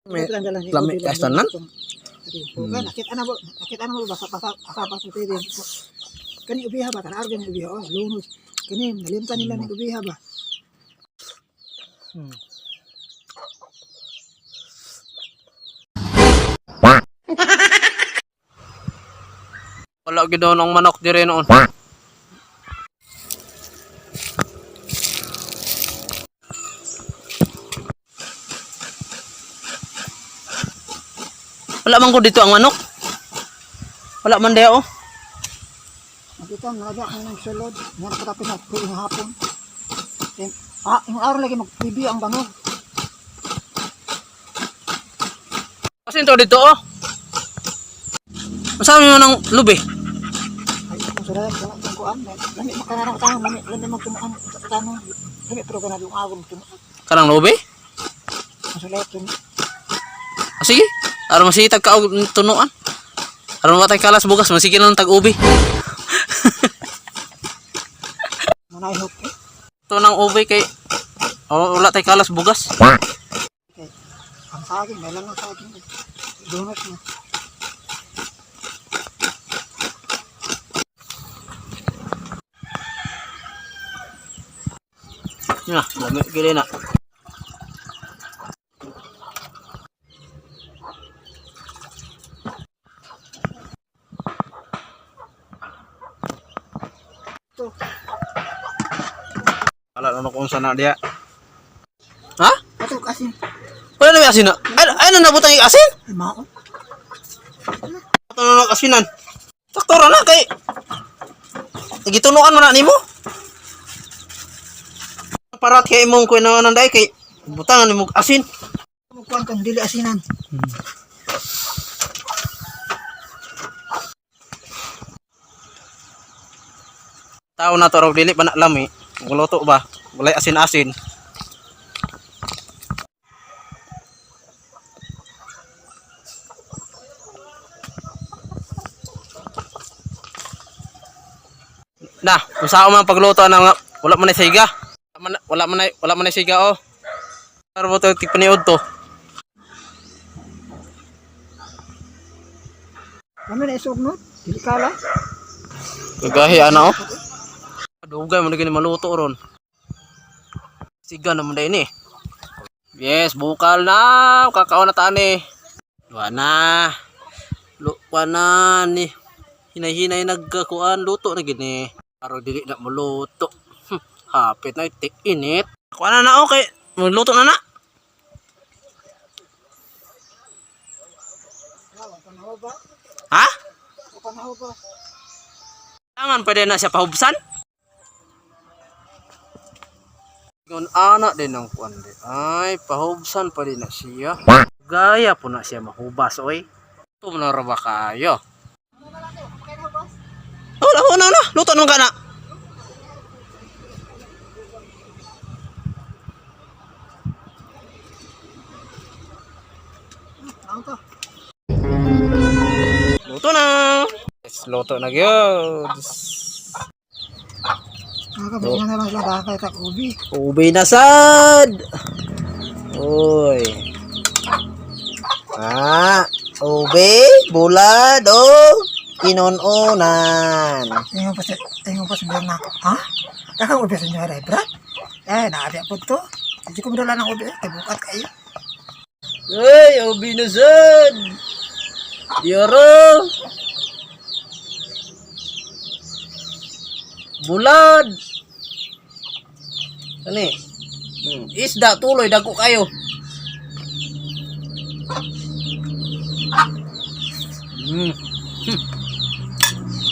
May Lami kastanan? Nakita na mo, nakita na mo basa basa asa pa sa TV. Kani ubiha ba tan argan ubiha, oh lunos. Kani nalimtan nila ni ubiha ba. Wala gid ang manok dire noon. Wala man ko dito ang manok. Wala man diha oh. Nakita nga ba ang sulod, mo na katapos na tuwing hapon. Then, yung araw lagi mag-TV ang bangog. Kasi ito dito oh. Masama mo ng lubi. Ay, ang sulod wala kang kuan. Lami makanarang tanong, lami lami magtunuan sa tanong. Lami pero kana yung agom tunuan. Kanang lubi? Ang sulod tun. Ah, sige. Aron masitag ka og tunuan. Aron watay kalas bugas masige lang tag ubi. Manay hop. Eh. Ito ng ubi kay oh, wala tay kalas bugas. Okay. Ang saging, may lang ang saging. Donut na. Na, lami gid na. Ito. Wala na kung saan na diya. Ha? Ato kasi. Wala na may asin na. Ay, ay na nabutang yung asin? Ay, mao. Ito na lang asinan. Sakto ra na kay gitunuan man na nimo. Parat kay imong kuy na nanday kay butangan nimo og asin. Kuan kang dili asinan. Tao na to raw dili pa na lami. Guluto ba? Walay asin-asin. Na, usaha man pagluto na nga wala man na siga. Wala man na siga oh. Pero mo to tigpaniod to. Kami na isog no? Dili kala. Gagahi ana oh. Dugay mo na gini maluto ron. Siga naman din eh. Yes, bukal na. Kakao na tani. Wa na. Wa na ni. Hinay-hinay nagkakuan luto na gini. Pero dili na maluto. Hapit na itik init. Kuan na na okay. Magluto na na. Panaho ba? Ha? Panaho ba? Tangan pwede na siya pahubsan. Ngon ana din ang kuan di. Ay, pahubsan pa din na siya. Gaya po na siya mahubas, oy. Ito na ra ba kayo? Wala, wala na. Luto naman ka na. Ano to? Luto na. Yes, luto na gyud. Nakakabili na lang sila bakit at ubi. Ube na sad. Oy. Ah, ube, bulad, o inon-onan. Ingon pa sa na. Ha? Kakang ubi sa inyo, Brad? Eh, naari po to. Hindi ko madala ng ubi. Eh, bukat kayo. Ay, ube na sad. Yoro. Bulad. Ano eh? Isda, tuloy, dagko kayo.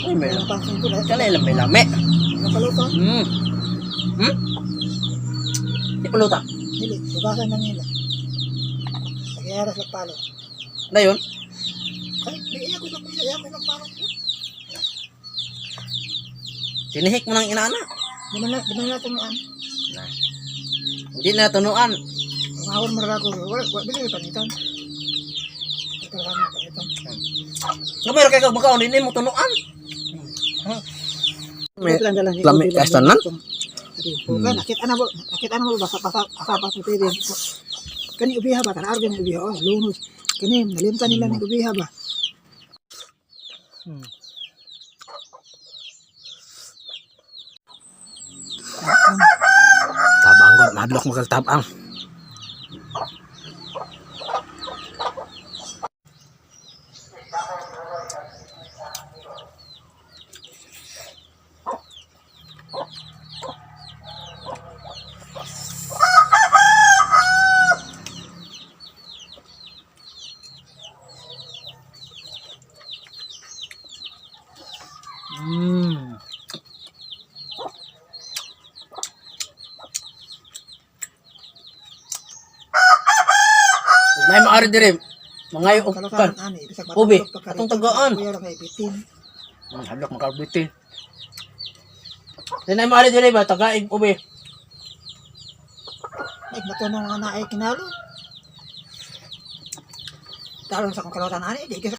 Ay, may Ang pansin ko lahat. Kala ilang may lami. Napaluto. Di paluta. Dili, bukasan na nila. Pag-iaras lang palo. Na yun? Ay, may iya ko sa kuya, iya ko lang palo. Tinihik mo ng inaana. Di man na tunuan. Na. Hindi na tunuan. Ang awon mo na ako, wala, wala, dili panitan. Ito lang na panitan. Nga meron kayo kagmakaon, hindi mo tunuan. May lami kastanan? Nakita na mo, nakita na mo basa basa asa pa sa TV. Kani ubiha ba tanaw gani ubiha oh, lunos. Kani nalimtan nila ning ubiha ba. Tabang god, madlok mo kag tabang. Nay maari dire. Mangayo og kan. Kalakaran ani bisag Ubi, matulog pa ka atong rito, tagaan. Kuya ra kay bitin. Hadlok makagbiti. Nay maari dire ba tagaig ubi. Ay matunong nga naay kinalo. Talon sa akong kalatan ani di kasi